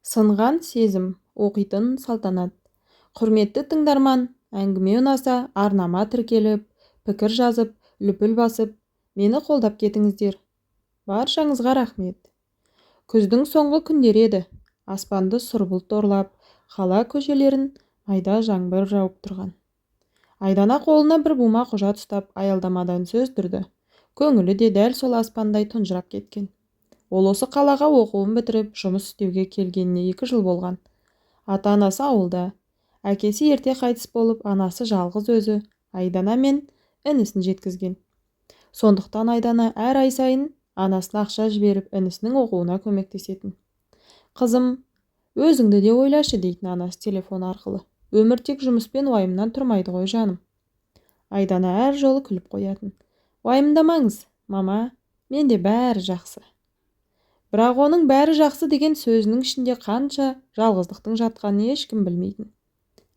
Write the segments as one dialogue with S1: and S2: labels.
S1: Сынған сезім. Оқитын Салтанат. Құрметті тыңдарман, әңгіме ұнаса, арнама тіркеліп, пікір жазып, лүпіл басып, мені қолдап кетіңіздер. Баршаңызға рахмет. Күздің соңғы күндері еді. Аспанды сұр бұлт торлап, қала көшелерін майда жаңбыр жауып тұрған. Айдана қолына бір бума құжат ұстап, аялдамадан сөз түрді. Көңілі де дәл сол аспандай тұнжырап кеткен. Ол осы қалаға оқуын бітіріп, жұмыс істеуге келгеніне 2 жыл болған. Ата-анасы ауылда. Әкесі ерте қайтыс болып, анасы жалғыз өзі Айдана мен інісін жеткізген. Сондықтан Айдана әр ай сайын анасына ақша жіберіп, інісінің оқуына көмектесетін. «Қызым, өзіңді де ойлашы», – дейтін анасы телефон арқылы. «Өмір тек жұмыс пен уайымнан тұрмайды ғой, жаным». Айдана әр жолы күліп қоятын. «Уайымдамаңыз, мама, менде бәрі жақсы». Бірақ оның «бәрі жақсы» деген сөзінің ішінде қанша жалғыздықтың жатқанын ешкім білмейтін.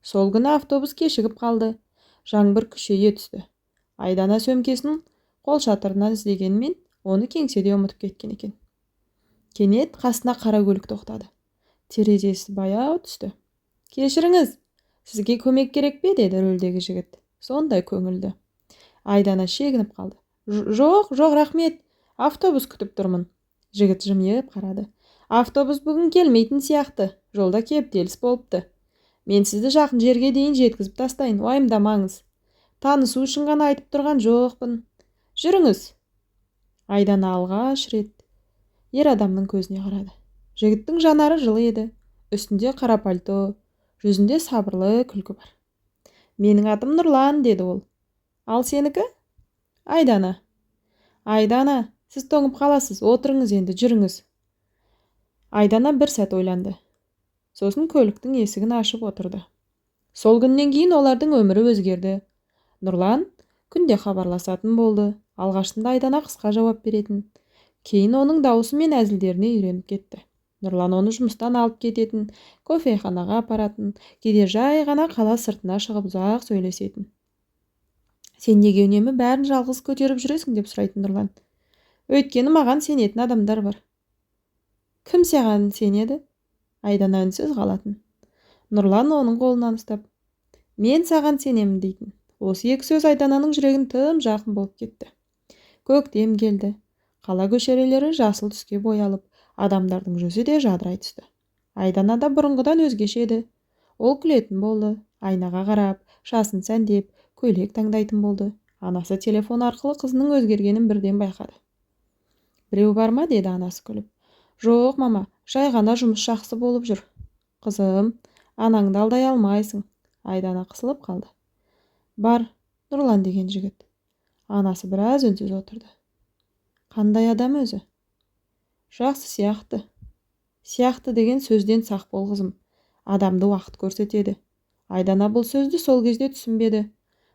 S1: Сол күні автобус кешігіп қалды. Жаңбыр күшейе түсті. Айдана сөмкесін қолшатырынан іздегенмен, оны кеңседе ұмытып кеткен екен. Кенет қасына қара көлік тоқтады. Терезесі баяу түсті. «Кешіріңіз, сізге көмек керек пе?» – деді рөлдегі жігіт. Сондай көңілді. Айдана шегініп қалды. «Жоқ, жоқ, рахмет. Автобус күтіп тұрмын». Жігіт жымиып қарады. «Автобус бүгін келмейтін сияқты. Жолда кептеліс болыпты. Мен сізді жақын жерге дейін жеткізіп тастайын, уайымдамаңыз. Танысу үшін ғана айтып тұрған жоқпын. Жүріңіз». Айдана алғаш рет ер адамның көзіне қарады. Жігіттің жанары жылы еді. Үстінде қара пальто, жүзінде сабырлы күлкі бар. «Менің атым Нұрлан», – деді ол. «Ал сенікі?» «Айдана». «Айдана, сіз тоңып қаласыз, отырыңыз енді, жүріңіз». Айдана бір сәт ойланды. Сосын көліктің есігін ашып отырды. Сол күннен кейін олардың өмірі өзгерді. Нұрлан күнде хабарласатын болды. Алғашында Айдана қысқа жауап беретін. Кейін оның дауысы мен әзілдеріне үйреніп кетті. Нұрлан оны жұмыстан алып кететін, кофеханаға апаратын, кейде жай ғана қала сыртына шығып ұзақ сөйлесетін. «Сен неге үнемі бәрін жалғыз көтеріп жүресің?» – деп сұрайтын Нұрлан. «Өйткені маған сенетін адамдар бар». «Кім саған сенеді?» Айдана үнсіз қалатын. Нұрлан оның қолынан ұстап, «Мен саған сенемін», – дейтін. Осы екі сөз Айдананың жүрегін тым жақын болып кетті. Көктем келді. Қала көшелері жасыл түске боялып, адамдардың жүзі де жадырай түсті. Айдана да бұрынғыдан өзгеше еді. Ол күлетін болды, айнаға қарап, шашын сәндеп, көйлек таңдайтын болды. Анасы телефон арқылы қызының өзгергенін бірден байқады. «Біреу бар ма?» – деді анасы күліп. «Жоқ, мама, жай ғана жұмыс жақсы болып жүр». «Қызым, анаңды алдай алмайсың». Айдана қысылып қалды. «Бар, Нұрлан деген жігіт». Анасы біраз үнсіз отырды. «Қандай адам өзі?» «Жақсы сияқты». «Сияқты деген сөзден сақ бол, қызым. Адамды уақыт көрсетеді». Айдана бұл сөзді сол кезде түсінбеді.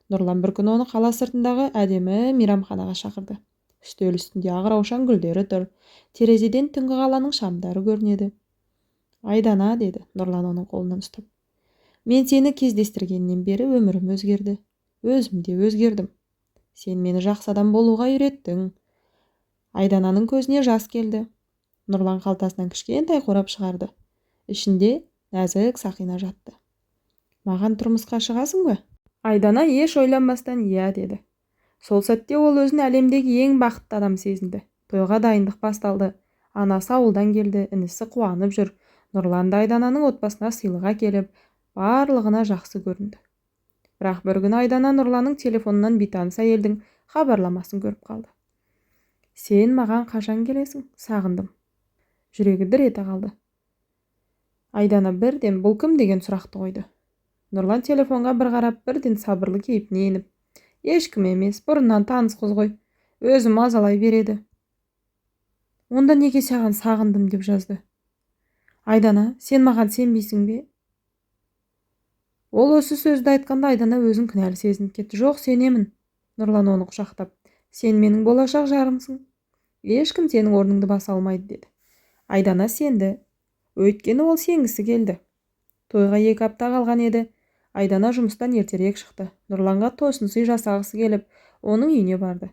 S1: Нұрлан бір күні оны қала сыртындағы әдемі мейрамханаға шақырды. Үстел үстінде ақ раушан гүлдері тұр. Терезеден түнгі қаланың шамдары көрінеді. «Айдана», – деді Нұрлан оның қолынан ұстап. «Мен сені кездестіргеннен бері өмірім өзгерді. Өзім де өзгердім. Сен мені жақсы адам болуға үйреттің». Айдананың көзіне жас келді. Нұрлан қалтасынан кішкентай қорап шығарды. Ішінде нәзік сақина жатты. «Маған тұрмысқа шығасың ба?» Айдана еш ойланбастан «иә» деді. Сол сәтте ол өзін әлемдегі ең бақытты адам сезінді. Тойға дайындық басталды. Анасы ауылдан келді, інісі қуанып жүр. Нұрлан да Айдананың отбасына сыйлық әкеліп, барлығына жақсы көрінді. Бірақ бір күні Айдана Нұрланның телефонынан бейтаныс әйелдің хабарламасын көріп қалды. «Сен маған қашан келесің? Сағындым». Жүрегі дір ете қалды. Айдана бірден «Бұл кім?» деген сұрақты қойды. Нұрлан телефонға бір қарап, бірден сабырлы кейпіне еніп, «Ешкім емес, бұрыннан таныс қыз ғой. Өзі мазалай береді». «Онда неге саған сағындым деп жазды?» «Айдана, сен маған сенбейсің бе?» Ол осы сөзді айтқанда Айдана өзін кінәлі сезініп кетті. «Жоқ, сенемін». Нұрлан оны құшақтап, «Сен менің болашақ жарымсың. Ешкім сенің орныңды баса алмайды», – деді. Айдана сенді. Өйткені ол сенгісі келді. Тойға 2 апта қалған еді. Айдана жұмыстан ертерек шықты. Нұрланға тосын сый жасағысы келіп, оның үйіне барды.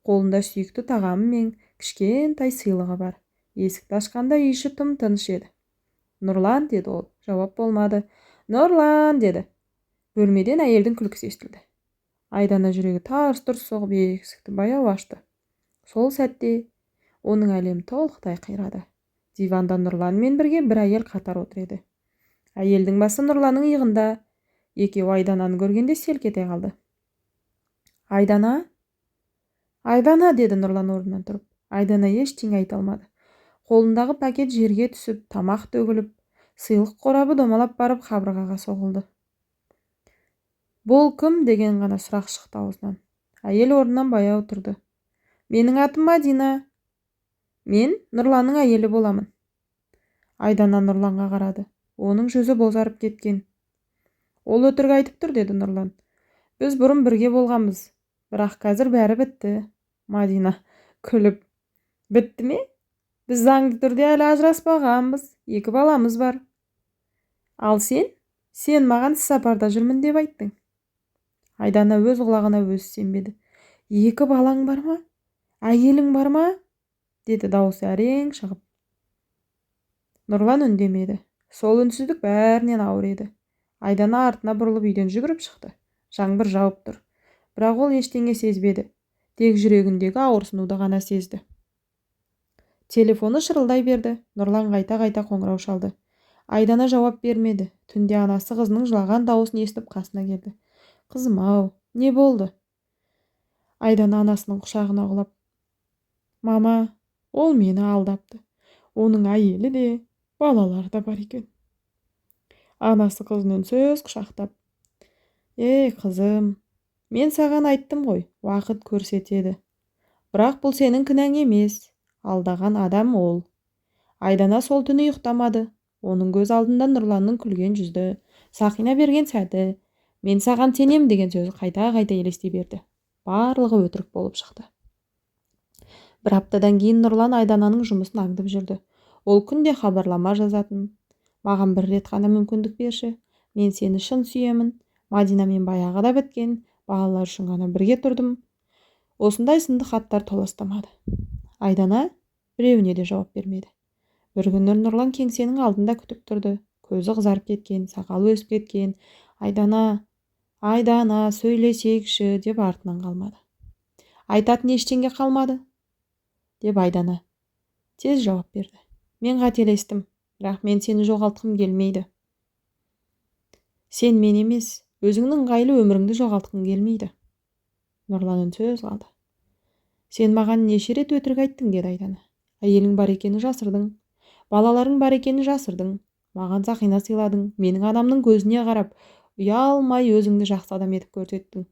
S1: Қолында сүйікті тағамы мен кішкентай сыйлығы бар. Есікті ашқанда үй іші тым тыныш еді. Нұрлан, деді ол. Жауап болмады. Нұрлан, деді. Бөлмеден әйелдің күлкісі естілді. Айдана жүрегі тарс-тұрс соғып, есікті баяу ашты. Сол сәтте оның әлемі толықтай қирады. Диванда Нұрланмен бірге бір әйел қатар отыр еді. Әйелдің басы Нұрланның иығында. Екеуі Айдананы көргенде селк ете қалды. Айдана? Айдана, деді Нұрлан орнынан тұрып. Айдана ештеңе айта алмады. Қолындағы пакет жерге түсіп, тамақ төгіліп, сыйлық қорабы домалап барып қабырғаға соғылды. Бұл кім деген ғана сұрақ шықты аузынан. Әйел орнынан баяу тұрды. Менің атым Мадина. Мен Нұрланның әйелі боламын. Айдана Нұрланға қарады. Оның жүзі бозарып кеткен. Ол өтірік айтып тұр, деді Нұрлан. Біз бұрын бірге болғанбыз, бірақ қазір бәрі бітті. Мадина күліп, бітті ме? Біз заңды түрде әлі ажыраспағанбыз, 2 баламыз бар. Ал сен? Сен маған іссапарда жүрмін деп айттың. Айдана өз құлағына өзі сенбеді. 2 балаң бар ма? Әйелің бар ма? Деді дауысы әрең шығып. Нұрлан үндемеді. Сол үнсіздік бәрінен ауыр еді. Айдана артына бұрылып үйден жүгіріп шықты. Жаңбыр жауып тұр. Бірақ ол ештеңе сезбеді. Тек жүрегіндегі ауырсынуды ғана сезді. Телефоны шырылдай берді. Нұрлан қайта-қайта қоңырау шалды. Айдана жауап бермеді. Түнде анасы қызының жылаған дауысын естіп қасына келді. Қызым ау, не болды? Айдана анасының құшағына құлап. Мама, ол мені алдапты. Оның әйелі де, балалары да бар екен. Анасы қызын үнсіз құшақтап. Ей, қызым, мен саған айттым ғой, уақыт көрсетеді. Бірақ бұл сенің кінәң емес, алдаған адам ол. Айдана сол түні ұйықтамады. Оның көз алдында Нұрланның күлген жүзді, сақина берген сәті, мен саған сенем деген сөзі қайта-қайта елестей берді. Барлығы өтірік болып шықты. Бір аптадан кейін Нұрлан Айдананың жұмысын аңдып жүрді. Ол күнде хабарлама жазатын. Маған бір рет қана мүмкіндік берші. Мен сені шын сүйемін. Мадинамен баяғы да біткен, балалар үшін ғана бірге тұрдым. Осындай сынды хаттар толастамады. Айдана біреуіне де жауап бермеді. Бір күні Нұрлан кеңсенің алдында күтіп тұрды. Көзі қызарып кеткен, сақалы өсіп кеткен. Айдана, Айдана, сөйлесейікші деп артынан қалмады. Айтатын ештеңе қалмады, деп Айдана тез жауап берді. Мен қателестім, бірақ мен сені жоғалтқым келмейді. Сен мен емес, өзіңнің ыңғайлы өміріңді жоғалтқың келмейді. Нұрлан үнсіз қалды. Сен маған неше рет өтірік айттың, деді Айдана. Әйелің бар екенін жасырдың, балаларың бар екенін жасырдың, маған сақина сыйладың, менің адамның көзіне қарап, ұялмай өзіңді жақсы адам етіп көрсеттің.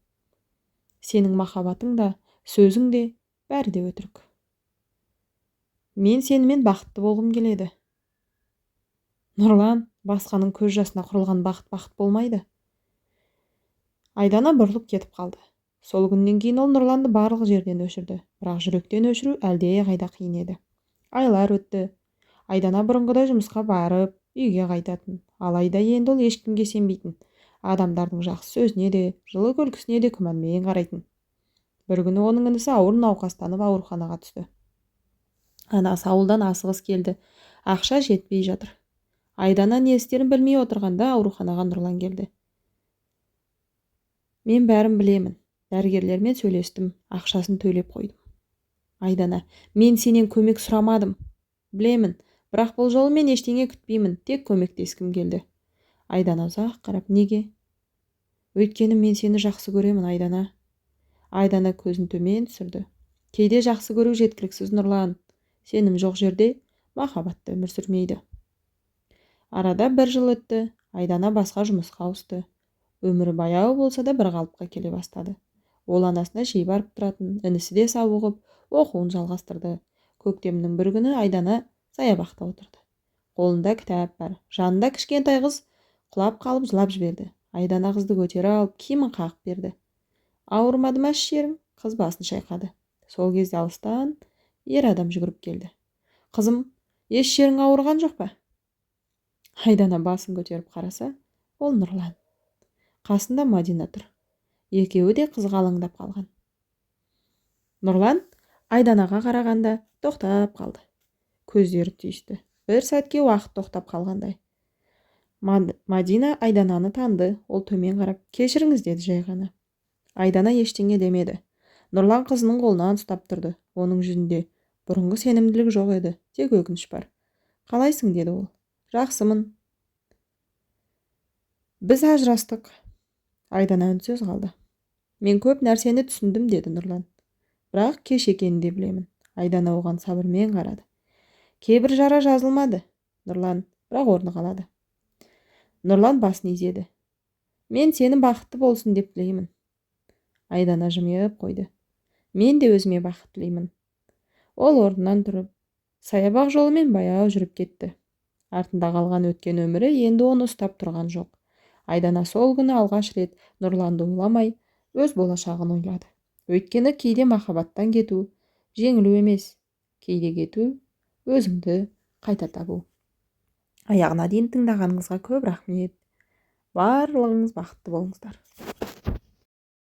S1: Сенің махаббатың да, сөзің де, бәрі де өтірік. Мен сенімен бақытты болғым келеді. Нұрлан, басқаның көз жасына құрылған бақыт бақыт болмайды. Айдана бұрылып кетіп қалды. Сол күннен кейін ол Нұрланды барлық жерден өшірді, бірақ жүректен өшіру әлде қайда қиын еді. Айлар өтті. Айдана бұрынғыдай жұмысқа барып, үйге қайтатын. Алайда енді ол ешкімге сенбейтін. Адамдардың жақсы сөзіне де, жылы күлкісіне де күмәнмен қарайтын. Бір күні оның інісі ауыр науқастанып ауруханаға түсті. Анасы ауылдан асығыс келді. Ақша жетпей жатыр. Айдана не істерін білмей отырғанда ауруханаға Нұрлан келді. Мен бәрін білемін. Дәрігерлермен сөйлестім, ақшасын төлеп қойдым. Айдана, мен сенен көмек сұрамадым. Білемін, бірақ бұл жолы мен ештеңе күтпеймін, тек көмектескім келді. Айдана ұзақ қарап, неге? Өйткені мен сені жақсы көремін, Айдана. Айдана көзін төмен түсірді. Кейде жақсы көру жеткіліксіз, Нұрлан. Сенім жоқ жерде махаббатты өмір сүрмейді. Арада бір жыл өтті. Айдана басқа жұмысқа ауысты. Өмірі баяу болса да бір қалыпқа келе бастады. Ол анасына жиі барып тұратын, інісі де сауығып, оқуын жалғастырды. Көктемнің бір күні Айдана саябақта отырды. Қолында кітап бар. Жанында кішкентай қыз құлап қалып жылап жіберді. Айдана қызды көтере алып, киімін қағып берді. Ауырмады ма жерің? Қыз басын шайқады. Сол кезде алыстан ер адам жүгіріп келді. Қызым, еш жерің ауырған жоқ па? Айдана басын көтеріп қараса, ол Нұрлан. Қасында Мадина тұр. Екеуі де қызға алаңдап қалған. Нұрлан Айданаға қарағанда тоқтап қалды. Көздері түйісті. Бір сәтке уақыт тоқтап қалғандай. Мадина Айдананы таныды. Ол төмен қарап, «Кешіріңіз», – деді жай ғана. Айдана ештеңе демеді. Нұрлан қызының қолынан ұстап тұрды. Оның жүзінде бұрынғы сенімділік жоқ еді, тек өкініш бар. «Қалайсың?» – деді ол. «Жақсымын. Біз ажырастық». Айдана үнсіз қалды. «Мен көп нәрсені түсіндім, – деді Нұрлан. – Бірақ кеш екенін де білемін». Айдана оған сабырмен қарады. «Кейбір жара жазылмады, Нұрлан, бірақ орны қалады». Нұрлан басын изеді. «Мен сені бақытты болсын деп тілеймін». Айдана жымиып қойды. «Мен де өзіме бақыт тілеймін». Ол орнынан тұрып, саябақ жолымен баяу жүріп кетті. Артында қалған өткен өмірі енді оны ұстап тұрған жоқ. Айдана сол күні алғаш рет Нұрланды ойламай, өз болашағын ойлады. Өйткені кейде махаббаттан кету – жеңілу емес, кейде кету – өзіңді қайта табу. Аяғына дейін тыңдағаныңызға көп рахмет. Барлығыңыз бақытты болыңыздар.